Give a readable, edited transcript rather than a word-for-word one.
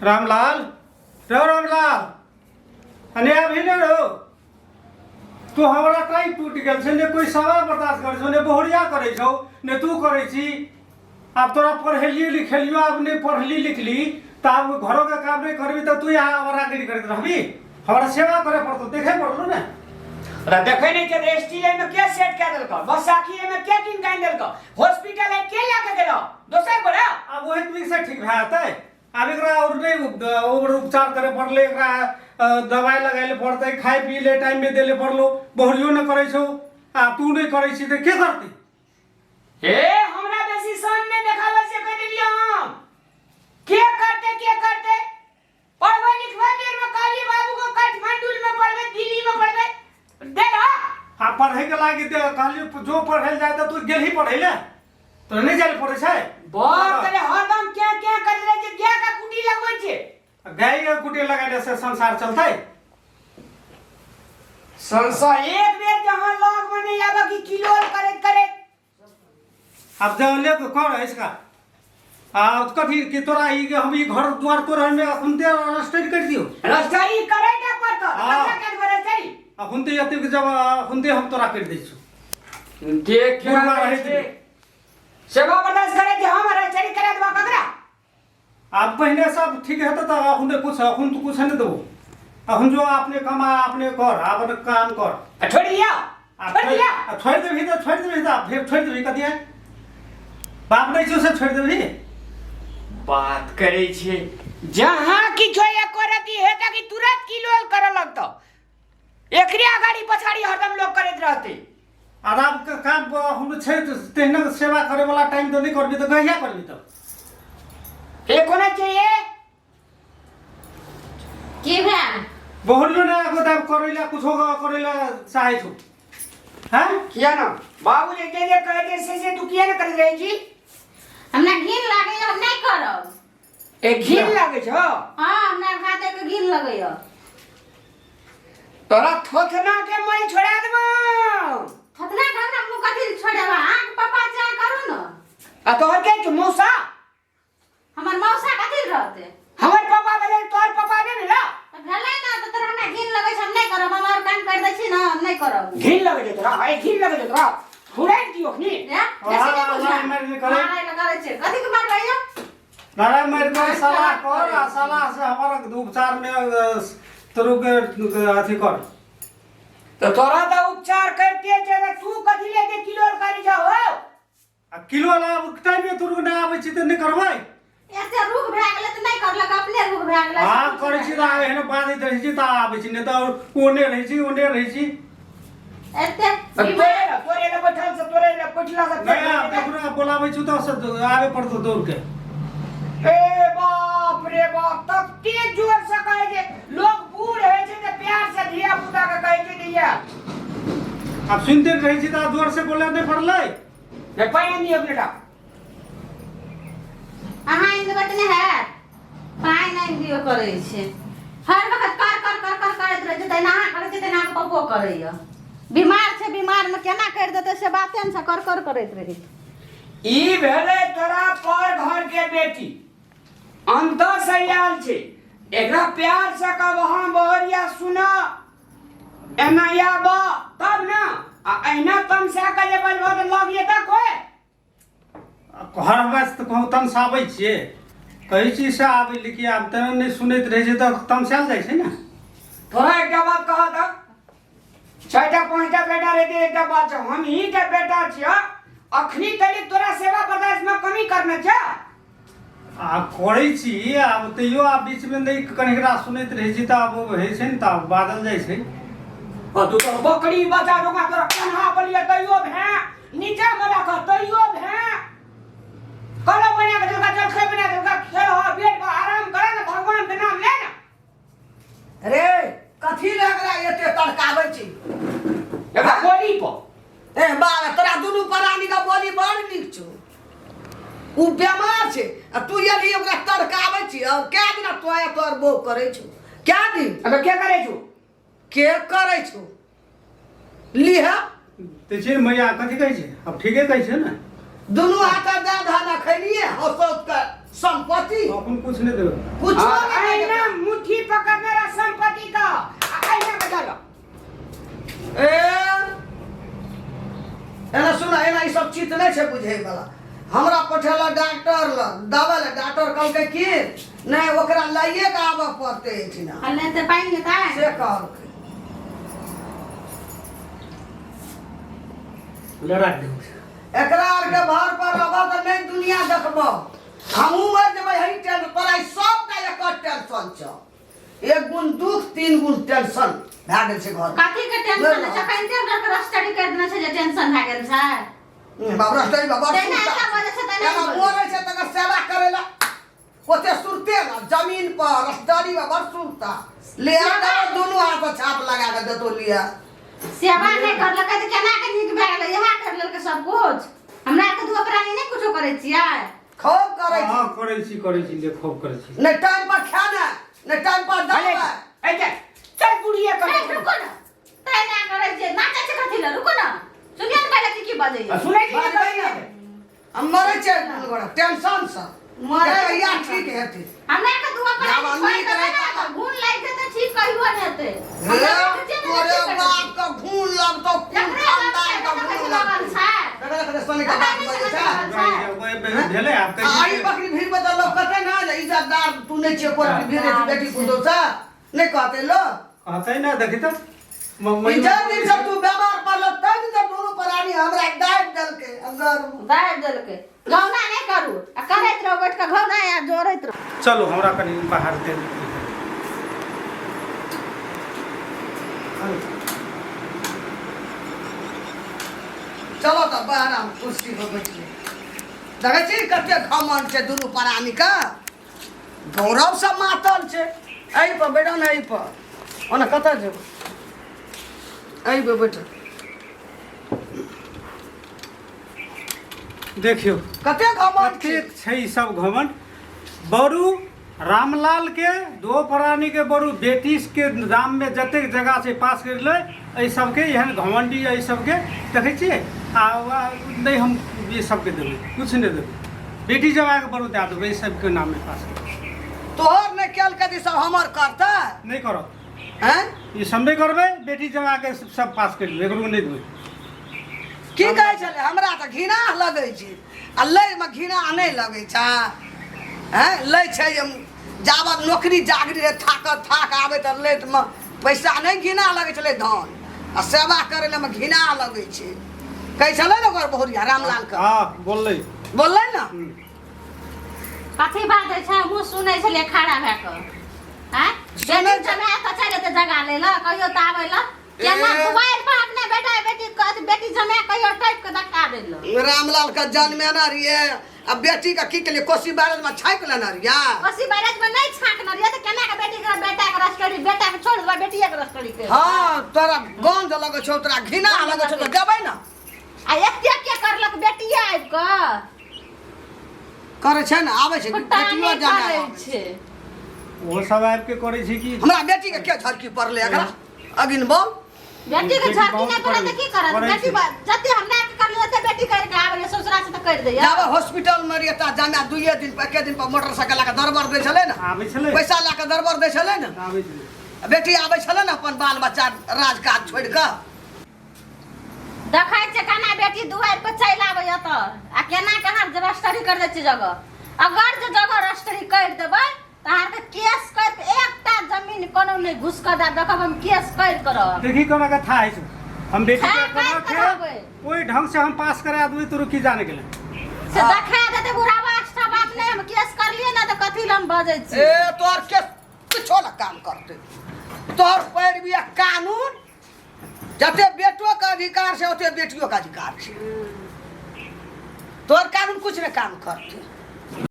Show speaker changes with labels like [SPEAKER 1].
[SPEAKER 1] रामलाल रो रामलाल अने अभी ने रो तू हमरा टाइम टूट गेल छै ने कोई सवा बर्दाश्त करै छौ ने बहुरिया करै छौ ने तू करै छी आब तोरा पढ़ेलियो लिखेलियो आब नहि पढ़ली लिखली तऽ आब घरोके काम नहि करबी तऽ तू यहाँ आवारागिरी करैत रहबी हमरा सेवा करे पड़तौ देखे पड़लो ने
[SPEAKER 2] ओकरा देखै नहि छै रजिस्ट्री एहिमे के सेट कए देलकौ बैसाखी एहिमे के कीन के आनि देलकौ हॉस्पिटल है के लए के गेलौ दोसर गोरा
[SPEAKER 1] आब ओहि तरीके से ठीक भए जेतै आब एकरा और नहि ओकर उपचार करे पड़लै एकरा दवाइ लगाए ले पड़तै खाय पी ले टाइम में देले पड़लो बहुरियो नहि करै छौ आ तू नहि करै छी तऽ के करतै
[SPEAKER 2] हे हमरा बेसी सन नहि देखाबै से कहि देलियै हम के करतै के करतै पढ़बै लिखबै बेर में कहलियै बाबू को काठमांडू में पढ़बै दिल्ली में पढ़बै दे रहा
[SPEAKER 1] आ पढ़े के लागी ते कहलियो जो पढ़े ले जाय तऽ तू गेलही पढ़े ले तोरा नहि जाय ले पड़ै छै
[SPEAKER 2] बाप रे हरदम क्या क्या कर रहे छै गाय का कुटी लगबै छै
[SPEAKER 1] गाय के कुटी लगाने से संसार चलतै
[SPEAKER 2] संसार एक बेर जहां लग में नहीं आबे कि किलोल करैत करैत
[SPEAKER 1] अब जब ले तो कर इसका आ कथी कि तोरा ई हम ई घर द्वार तोरा में अखुनते रजिस्ट्री कर दियो
[SPEAKER 2] रजिस्ट्री करे के पड़तो
[SPEAKER 1] हाँ।
[SPEAKER 2] ककरा के देबै रजिस्ट्री
[SPEAKER 1] अखुनते एते जब अखुनते हम तोरा कर दै छु
[SPEAKER 2] देख
[SPEAKER 1] बुढ़वा रहै छै।
[SPEAKER 2] सेवा बर्दाश्त करे जे हम रजिस्ट्री करा देबा ककरा
[SPEAKER 1] आब पहिने सब ठीक हेतै तऽ अखुनते कुछ अखुन तो कुछ नहीं देबो अखुन जो अपने कमा अपने कर अपन काम कर
[SPEAKER 2] आ छोड़ दिया
[SPEAKER 1] आ
[SPEAKER 2] छोड़ दिया
[SPEAKER 1] आ छोड़ि देबही तऽ छोड़ि देबही तऽ फेर छोड़ि देबही कथी है बाप नहि छौ से छोड़ि देबही
[SPEAKER 2] बात करे छे जहाँ किछो एको रति हेतै कि तुरंत किलोल करे लगतौ एकरे अगाड़ी पछाड़ी हरदम लोग करैत रहते
[SPEAKER 1] आराम के काम हम छै तऽ तेहने सेवा करे वाला टाइम तऽ नहि करबी तऽ कहिया करबी तऽ
[SPEAKER 2] ए कोना चाहिए
[SPEAKER 3] की भेल
[SPEAKER 1] बहुरियो ने एगो दाब करै ला कुछो करै ला चाहै छौ हैं
[SPEAKER 2] किया ना बाबू जे जे जे कहै छै से से तू किया ने करैत रहै छी
[SPEAKER 3] हमरा घिन लागैया हम नहि करब
[SPEAKER 2] ए घिन लागै छौ
[SPEAKER 3] हाँ हमरा भात के घिन लगैया
[SPEAKER 2] तोरा थोथना के मैल छोड़ा देबो
[SPEAKER 3] थोथना के हमरा मुँह कथी लए छोड़ेबा अहाँके पापा चाह करू ने
[SPEAKER 2] आ तोहर के छौ मौसा
[SPEAKER 3] हमर मौसा कथी लए रहतै
[SPEAKER 2] हमर पापा भेलै तोहर पापा नहि भेला
[SPEAKER 3] तऽ भेलै ने तऽ तोरा हमरा घिन लगै छै हम नहि करब हम आओर काम करि दै छी ने हम नहि करब
[SPEAKER 2] घिन लगै छै तोरा आइ घिन लगै छै तोरा फुराइ दियौ अखनी
[SPEAKER 3] ए, बेसी नहि बुझा।
[SPEAKER 1] मारि नहि करै।
[SPEAKER 3] मारै लए करै छै कथी के मारबै यौ
[SPEAKER 1] लड़ाई मारि कर सलाह कर आ सलाह से हमर उपचार में तोरो के अथी कर
[SPEAKER 2] तऽ तोरा तऽ उपचार करिते छै तऽ तू कथी ले के किलो करी छौ हो
[SPEAKER 1] आ किलो ला टाइम में तोरो नहि आबै छी तऽ नहि करबै
[SPEAKER 3] एते रुख भए गेलै तऽ नहि करलक अपने रुख भए गेलै
[SPEAKER 1] हाँ करै छी तऽ एहन बाजैत रहै छी तऽ आबै छी नहि तऽ ओने रहै छी ओने रहै छी
[SPEAKER 3] एते
[SPEAKER 2] तोरे ले तोरे ले बैठल से तोरे ले बैठला से
[SPEAKER 1] नहि आब ककरो बोलाबै छी तऽ से आबे पड़तौ दौड़ के
[SPEAKER 2] ए बाप रे बाप तते जोर से कहै छै लोग बूढ़ होइ छै तऽ प्यार से धिया पुता के कहै छै धिया
[SPEAKER 1] आब सुनते रहै छी तऽ जोर से बोले नहि पड़लै
[SPEAKER 2] ने पानि दियौ बेटा
[SPEAKER 3] अहाँ आनि देबै तऽ नहि हैत पानि आनि दियौ करै छै हर वक्त कर कर कर कर करैत रहै छै तहिना अहाँ करै छै तहिना अहाँके पप्पो करैए बीमार छै बीमारमे केना करि देतै से बाते ने छै कर कर करैत रहै छै
[SPEAKER 2] ई भेलै तोरा पर घर के बेटी अंत से आयल छै एकरा प्यार से कहब हाँ बहरिया सुन एना आब तब ने आ एहिना तमसा के जे बजबह तऽ लग जेतै कोइ
[SPEAKER 1] हर हमेश तऽ कहूँ तमसाबै छियै कहै छी से आबै लेकिन आब तऽ नहि सुनैत रहै छै तऽ तमसायल जाइ छै ने
[SPEAKER 2] तोरा एकटा बात कहऽ तऽ चारिटा पाँचटा बेटा रहते एकटा बात छौ हम ही के बेटा छियौ अखनी तलिक तोरा सेवा बर्दाश्त में कमी करने छ
[SPEAKER 1] आ करै छी आब तैयो आब बीचमे नहि कनिकरा सुनैत रहै छी तऽ आब होइ छै ने तऽ आब बाजल जाइ छै
[SPEAKER 2] आ तू तो बकरी बच्चा जकाँ तोरा कन्हा पर लिअ तैयो भै नीचा मे राख तैयो भै कलो बना के देलका जलखै बना के देलका खेल हो बेड पर आराम कर ने भगवान के नाम ले ने
[SPEAKER 4] रे कथी लगला एते तड़काबै छी
[SPEAKER 2] एकरा बोली पर
[SPEAKER 4] ए बाबा तोरा दुनू प्राणी के बोली बड़ नीक छौ उ बेमार छै आ तू एलही ओकरा तड़काबै छी और कै दिना तोय तोर बो करै छौ कै दिन
[SPEAKER 2] अबे के करै छौ
[SPEAKER 4] के करै छौ लिह
[SPEAKER 1] तऽ छै मैया कथी कहै छै आब ठीके कहै छै ने
[SPEAKER 4] दुनू हाथ दे धाना खैलिए हौसौत के संपत्ति
[SPEAKER 1] अपन कुछ नहि देबै
[SPEAKER 4] कुछो
[SPEAKER 2] हाँ,
[SPEAKER 4] नहि ए एना सुन एना ई सब चीज नहि छै बुझै वाला हमरा पठेला डॉक्टर लग दवा ले डॉक्टर कहलकै कि नहि ओकरा लइए के आबऽ पड़तै एहिठिना
[SPEAKER 3] हल्ले ते पानि हेतै
[SPEAKER 4] से कहलकै
[SPEAKER 1] लड़ा दियौ
[SPEAKER 4] एकरा आरके घर पर रहबह तऽ नहि दुनिया देखबह हमहूँ मरि जेबै हई टेंशन तोरा ई सबटा एकर टेंशन छौ एक गुण दुख तीन गुण टेंशन भए गेल छै घर
[SPEAKER 3] कथी के टेंशन छै अखन ते ओकरा रस्टरी कर देने छै जे टेंशन भए गेल छै
[SPEAKER 4] बाबरा रस्टरी बाबा
[SPEAKER 3] तहिना एकटा बजै छै तहिना
[SPEAKER 4] एना
[SPEAKER 3] ई बजै
[SPEAKER 4] मरै छै तकर सेवा करै ला ओते सुरते ना जमीन पर रस्टरी में बड़ सुरता ले आ दे दुनू हाथ पर छाप लगा के देतो लिया
[SPEAKER 3] सेवा नहि करलकै तऽ केना के नीक भए गेलै इएह कर लेलकै सब कुछ हमरा के दू प्राणी नहि कुछो करै छियै
[SPEAKER 4] खूब करै छी
[SPEAKER 1] हँ करै छी करै छी ले खूब करै छी
[SPEAKER 4] नहि टाइम पर खाना नहि टाइम पर
[SPEAKER 2] अरे
[SPEAKER 4] दवा
[SPEAKER 2] ए जा चल बुढ़िया
[SPEAKER 3] ए,
[SPEAKER 2] कर
[SPEAKER 3] रुको ना तै ना करै छियै नाचै छै कथी लए रुको ना सुनियो ने पहिले की की बजैया
[SPEAKER 2] सुनै छी
[SPEAKER 4] बाजबै ने। हम मरै छै दुनू गोरा टेंशन से
[SPEAKER 3] मरै
[SPEAKER 4] कहिया ठीक हेतै
[SPEAKER 3] हमरा के दू प्राणी
[SPEAKER 4] जब
[SPEAKER 3] छोड़ि
[SPEAKER 4] नीक
[SPEAKER 3] देबै
[SPEAKER 4] रहै
[SPEAKER 3] ने
[SPEAKER 4] तब-
[SPEAKER 3] तऽ घून लागि जेतै ठीक कहियो नहि हेतै
[SPEAKER 4] हे,
[SPEAKER 3] हमरा के जे नहि
[SPEAKER 4] तोरे
[SPEAKER 3] ठीक करै
[SPEAKER 4] बाप के घून लगतौ कुन
[SPEAKER 3] जकरे
[SPEAKER 4] खानदान
[SPEAKER 3] लगतै
[SPEAKER 4] के
[SPEAKER 3] तकरे
[SPEAKER 4] घून
[SPEAKER 3] लगल
[SPEAKER 4] लगतौ
[SPEAKER 3] छै।
[SPEAKER 4] देखा देखा सोनी के बात बजै छै
[SPEAKER 1] भेलै आब
[SPEAKER 4] आ ई
[SPEAKER 1] कहियौ
[SPEAKER 4] बकरी भीड़ में तऽ लोग कहतै ने जे इज्जतदार तू नहि छियै कोइ भीड़ छै बेटी पुतोह से नहि कहतै लोग
[SPEAKER 1] कहतै ने देखी तऽ
[SPEAKER 4] ई जाहि दिन से तू बेमार पड़ल ताहि दिन से दुनू प्राणी हमरा दाबि देलकै अंदर मे।
[SPEAKER 3] दाबि देलकै घौना नहि करू आ करैत रहू बैठ कऽ घौना आ जोड़ैत रहू
[SPEAKER 1] चलू हमरा कनि बाहर दे
[SPEAKER 4] चलो तऽ बाहर हम कुर्सी पर बैठिए देखै छी कते घमंड छै दुनू प्राणीके गौरव सब मातल छै एहि पर बैठो ने एहि पर ओना कतऽ जेबै एहि पर बैठो
[SPEAKER 1] देखियौ
[SPEAKER 4] कते घमंड छै
[SPEAKER 1] कतेक छै ई सब घमंड बरू रामलाल के दो प्राणी के बरू बेटी के नाम में जतेक जगह छै पास कर ले एहि सबके एहन घमंडी एहि सबके देखै छियै आ नहि हम ई सबके देबै किछु नहि देबै बेटी जमाके बरू दए देबै एहि सबके नाम में पास कर
[SPEAKER 4] तोहर नहि केलकै तऽ ई सब हमर करतै
[SPEAKER 1] नहि करब
[SPEAKER 4] हैं
[SPEAKER 1] ई सब नहि करबै बेटी जमाके सब पास कर लेबै एकरो नहि देबै
[SPEAKER 4] की कहै छलै हमरा तऽ घृणा लगै छै आ लैमे घृणा नहि लगै छै हैं लै छै जे जाबत नौकरी जागरी रहै थाकत थाक आबै तऽ लैतमे पैसा नहि घृणा लगै छलै धन आ सेवा करै लए घृणा लगै छै कहै छलै ने ओकर बहुरिया रामलालके
[SPEAKER 1] हँ बोललै
[SPEAKER 4] बोललै ने
[SPEAKER 3] कथी बात छै हमहूँ सुनै छलियै खड़ा भए कऽ आँय
[SPEAKER 4] सुनै
[SPEAKER 3] बेटी जमा तऽ चलि एतै जगा लै लए कहियो तऽ आबै लए केना
[SPEAKER 4] ए।
[SPEAKER 3] मोबाइल पर अपने बेटा बेटी के बेटी जमा कहियो टाइप के देखा दै लए
[SPEAKER 4] रामलाल के जन्मेने रहिए आ बेटी के की केलिए कोसी बैराज में छाँकि लेने रहिए
[SPEAKER 3] कोसी बैराज में नहीं छाँकने रहिए तऽ केना के बेटी के बेटा के रसकरी बेटा के छोड़ देबै बेटिए के रसकरी के
[SPEAKER 4] हाँ तोरा गंध लगै छौ तोरा घृणा लगै छौ तऽ देबै ने
[SPEAKER 3] आ एते के करलक बेटिए आबि कऽ
[SPEAKER 4] करै छै ने आबै छै
[SPEAKER 3] फुटानी
[SPEAKER 4] बेटियो जाने
[SPEAKER 3] करै
[SPEAKER 4] आबै छै।
[SPEAKER 3] छै
[SPEAKER 1] ओहो सब आबि के करै छै कि
[SPEAKER 4] हमरा बेटी के के झड़की पड़लै एकरा अगिन बोल
[SPEAKER 3] बेटी के
[SPEAKER 1] बेटी
[SPEAKER 3] झड़की
[SPEAKER 1] बहुत
[SPEAKER 3] नहि पड़े तऽ की करत
[SPEAKER 1] करै
[SPEAKER 3] बेटी
[SPEAKER 1] छै।
[SPEAKER 3] जते हमरा के करले ओते बेटी कर के आबै ससुरा से तऽ कर दैया
[SPEAKER 4] जाबे हॉस्पिटल में रहिए ता जामे दुइये दिन पर एके दिन पर मोटरसाइकिल लए के दरबर दै छलै ने
[SPEAKER 1] आबै छलै
[SPEAKER 4] पैसा लए के दरबर दै छलै ने
[SPEAKER 1] आबै छलै
[SPEAKER 4] बेटी आबै छलै ने अपन बाल बच्चा राजकाज छोड़ि कऽ
[SPEAKER 3] देखै छै केना बेटी दुआरि पर चलि आबै एतऽ आ केना के अहाँ रजिस्ट्री कर दै छियै जगह अगर जे जगह रजिस्ट्री करि देबै तऽ अहाँके केस करि कऽ एकटा जमीन कोनो नहि घुस कऽ दए देखब हम केस करि कऽ रहब
[SPEAKER 1] देखी कोना के था है हम बेटी के
[SPEAKER 3] था
[SPEAKER 1] कोना
[SPEAKER 3] करि कऽ
[SPEAKER 1] के
[SPEAKER 3] रहबै।
[SPEAKER 1] ओहि ढंग से हम पास करा देबै तो रुकी जाने के लिए
[SPEAKER 3] से देखा देतै बुढ़ाबा आष्टा बाप नहि हम केस करलियै ने तऽ कथी लए हम बजै छी
[SPEAKER 4] ए तोहर के किछो न काम करतै तोहर पैरवी आ कानून जते बेटो के अधिकार छै ओते बेटियो के अधिकार छै तोहर कानून कुछ नहि काम करतै